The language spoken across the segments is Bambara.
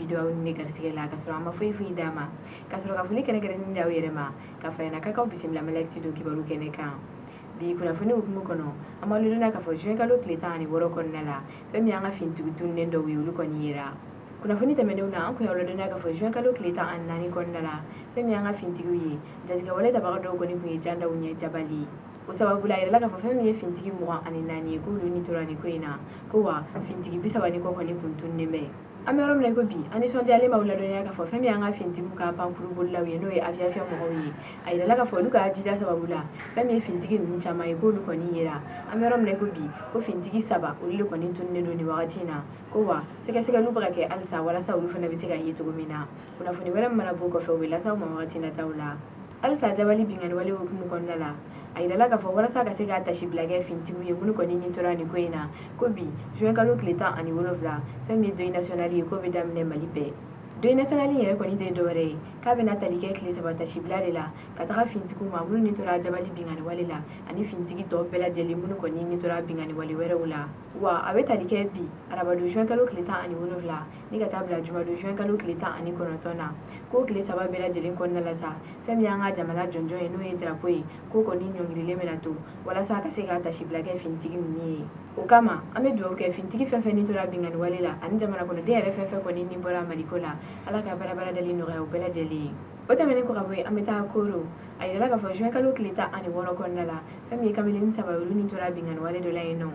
don aw ni ne garisɛgɛ la ka sɔrɔ an ma foyi foyi d'a ma, ka sɔrɔ ka foli kɛrɛnkɛrɛnnen di aw yɛrɛ ma, ka fɔ ɲɛna k'aw bisimila Mali Actu don kibaru kɛnɛ kan. Bi kunnafoni hukumu kɔnɔ, an b'aw ladɔnniya k'a fɔ juin kalo tile 16 kɔnɔna la, fɛn min y'an ka finitigi tununnen dɔw ye, olu kɔni yera. Kunnafoni tɛmɛnenw na, an kun y'aw ladɔnniya k'a fɔ juin kalo tile 14 kɔnɔna la, fɛn min y'an ka finitigiw ye, jatigɛwale tabaga dɔw kɔni kun ye jan da u ɲɛ Jabali. O sababu la, a yirala k'a fɔ fɛn min ye finitigi 24 ye, k'olu ni tora nin ko in na, ko wa finitigi 30 ni kɔ kɔni kun tununnen bɛ. An bɛ yɔrɔ min na i ko bi, an nisɔndiyalen b'aw ladɔnniya k'a fɔ fɛn min y'an ka finitigiw ka pankuru bolilaw ye, n'o ye aviation mɔgɔw ye, a yirala k'a fɔ olu ka jija sababu la, fɛn min ye finitigi ninnu caman ye, k'olu kɔni yera. An bɛ yɔrɔ min na i ko bi, ko finitigi saba, olu de kɔni tununnen don nin wagati in na, ko wa sɛgɛsɛgɛliw bɛ ka kɛ halisa walasa olu fana bɛ se ka ye cogo min na. Kunnafoni wɛrɛ min mana bɔ o kɔfɛ, o bɛ lase aw ma wagati nataw la. Halisa Jabali binkanni wale hukumu kɔnɔna la, a yirala k'a fɔ walasa ka se k'a tasibila kɛ finitigiw ye minnu kɔni ni tora nin ko in na, ko bi juin kalo tile 17, fɛn min ye deuil national ye, k'o bɛ daminɛ Mali bɛɛ. Deuil national yɛrɛ kɔni tɛ dɔwɛrɛ ye, k'a bɛna tali kɛ tile 3 tasibila de la ka taga finitigiw ma minnu ni tora Jabali binkanni wale la, ani finitigi tɔw bɛɛ lajɛlen minnu kɔni ni tora binkanni wale wɛrɛw la. Wa a bɛ tali kɛ bi arabadon juin kalo tile 17 ni ka taa bila jumadon juin kalo tile 19 na, k'o tile 3 bɛɛ lajɛlen kɔnɔna la sa, fɛn min y'an ka jamana jɔnjɔn ye, n'o ye drapeau ye, k'o kɔni ɲɔngirilen bɛna to walasa ka se k'a tasibila kɛ finitigi ninnu ye. O kama, an bɛ dugawu kɛ finitigi fɛn fɛn ni tora binkanni wale la, ani jamana kɔnɔden yɛrɛ fɛn fɛn kɔni ni bɔra Maliko la, Ala ka barabara dali nɔgɔya u bɛɛ lajɛlen ye. O tɛmɛnen kɔ ka bɔ yen, an bɛ taa Koro. A yirala k'a fɔ juin kalo tile 16 kɔnɔna la, fɛn min ye kameleni 3 ye, olu ni tora binkanni wale dɔ la yen nɔ.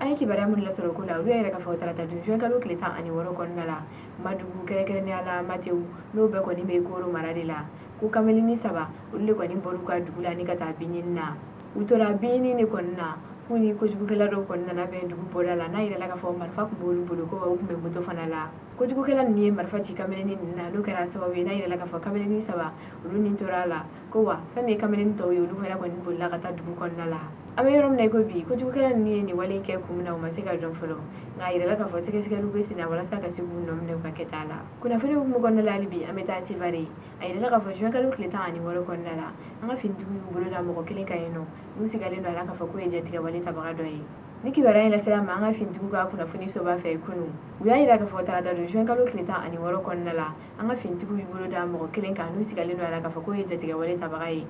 An ye kibaruya minnu lasɔrɔ ko la, olu y'a yira k'a fɔ tarata don juin kalo tile 16 kɔnɔna la, Madugu, kɛrɛnkɛrɛnnenya la Matewu, n'o bɛɛ kɔni bɛ Koro mara de la, ko kameleni 3, olu de kɔni bɔr'u ka dugu la ni ka taa binɲini na. U tora binɲini de kɔni na, k'u ni kojugukɛla dɔw kɔni nana bɛn dugu bɔda la, n'a yirala k'a fɔ marifa tun b'olu bolo, ko wa u tun bɛ moto fana la. Kojugukɛla ninnu ye marifa ci kameleni ninnu na, n'o kɛra sababu ye n'a yirala k'a fɔ kameleni 3, olu ni tora a la, ko wa fɛn min ye kameleni tɔw ye, olu fana kɔni bolila ka taa dugu kɔnɔna la. An bɛ yɔrɔ min na i ko bi, kojugukɛla ninnu ye nin wale in kɛ kun min na, o ma se ka dɔn fɔlɔ, nka a yirala k'a fɔ sɛgɛsɛgɛliw bɛ sen na walasa ka se k'u nɔ minɛ u ka kɛta la. Kunnafoni hukumu kɔnɔna la, hali bi an bɛ taa Sevare. A yirala k'a fɔ juin kalo tile 16 kɔnɔna la, an ka finitigiw y'u bolo da mɔgɔ kelen kan yen nɔ, n'u sigalen don a la k'a fɔ k'o ye jatigɛwale tabaga dɔ ye. Ni kibaruya in lasera ma an ka finitigiw ka kunnafoni soba fɛ kunun, u y'a yira k'a fɔ tarata don juin kalo tile 16 kɔnɔna la, an ka finitigiw y'u bolo da mɔgɔ kelen kan, n'u sigalen don a la k'a fɔ k'o ye jatigɛwale tabaga ye.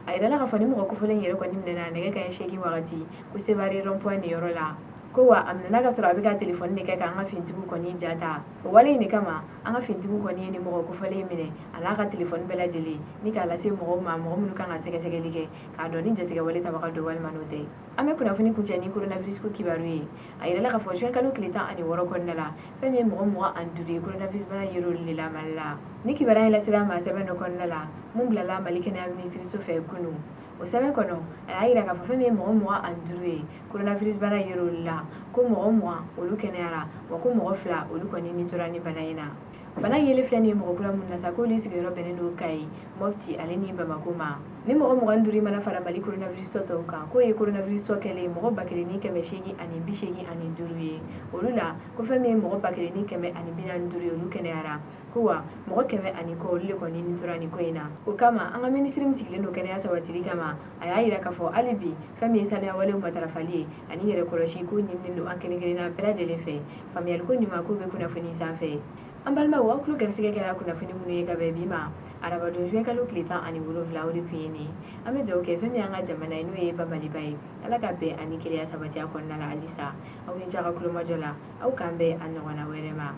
A yirala k'a fɔ ni mɔgɔ kofɔlen yɛrɛ kɔni minɛna nɛgɛ kanɲɛ 8 wagati, ko Sevare rond point de yɔrɔ la, ko wa a minɛna ka sɔrɔ a bɛ ka telefɔni de kɛ k'an ka finitigiw kɔni ja ta. O wale in de kama, an ka finitigiw kɔni ye nin mɔgɔ kofɔlen minɛ a n'a ka telefɔni bɛɛ lajɛlen ni k'a lase mɔgɔw ma, mɔgɔ minnu kan ka sɛgɛsɛgɛli kɛ k'a dɔn ni jatigɛwale tabaga don walima n'o tɛ. An bɛ kunnafoni kuncɛ ni coronavirus ko kibaru ye. A yirala k'a fɔ juin kalo tile 16 kɔnɔna la, fɛn min ye mɔgɔ 25 ye, coronavirus bana yer'olu de la Mali la. Ni kibaruya in lasera ma sɛbɛn dɔ kɔnɔna la mun bilala Mali kɛnɛya minisiriso fɛ kunun. O sɛbɛn kɔnɔ, a y'a yira k'a fɔ fɛn min ye mɔgɔ 25 ye, coronavirus bana yer'olu la, ko mɔgɔ 20, olu kɛnɛyara, wa ko mɔgɔ 2, olu kɔni ni tora ni bana in na. Bana yelen filɛ nin ye mɔgɔ kura minnu na sa, k'olu sigiyɔrɔ bɛnnen don Kayi, Mopti ale ni Bamako ma. Ni mɔgɔ 25 mana fara Mali coronavirus tɔ tɔw kan, k'o ye coronavirus tɔ kɛlen ye mɔgɔ 1885 ye. Olu la, ko fɛn min ye mɔgɔ 1145 ye, olu kɛnɛyara, ko wa mɔgɔ 100 ani kɔ, olu de kɔni ni tora nin ko in na. O kama, an ka minisiri min sigilen don kɛnɛya sabatili kama, a y'a yira k'a fɔ hali bi, fɛn min ye saniya walew matarafali ye ani yɛrɛ kɔlɔsi, ko ɲininen don an kelen kelenna bɛɛ lajɛlen fɛ. Faamuyaliko ɲuman ko bɛ kunnafoni sanfɛ. An balimaw, aw tulo garisɛgɛ kɛra kunnafoni minnu ye ka bɛn bi ma arabadon juin kalo tile 17, o de tun ye nin. An bɛ dugawu kɛ fɛn min y'an ka jamana ye, n'o ye ba Maliba ye, Ala ka bɛn ani kelenya sabati a kɔnɔna la halisa. Aw ni ce a ka kulomajɔ la. Aw k'an bɛn a ɲɔgɔnna wɛrɛ ma.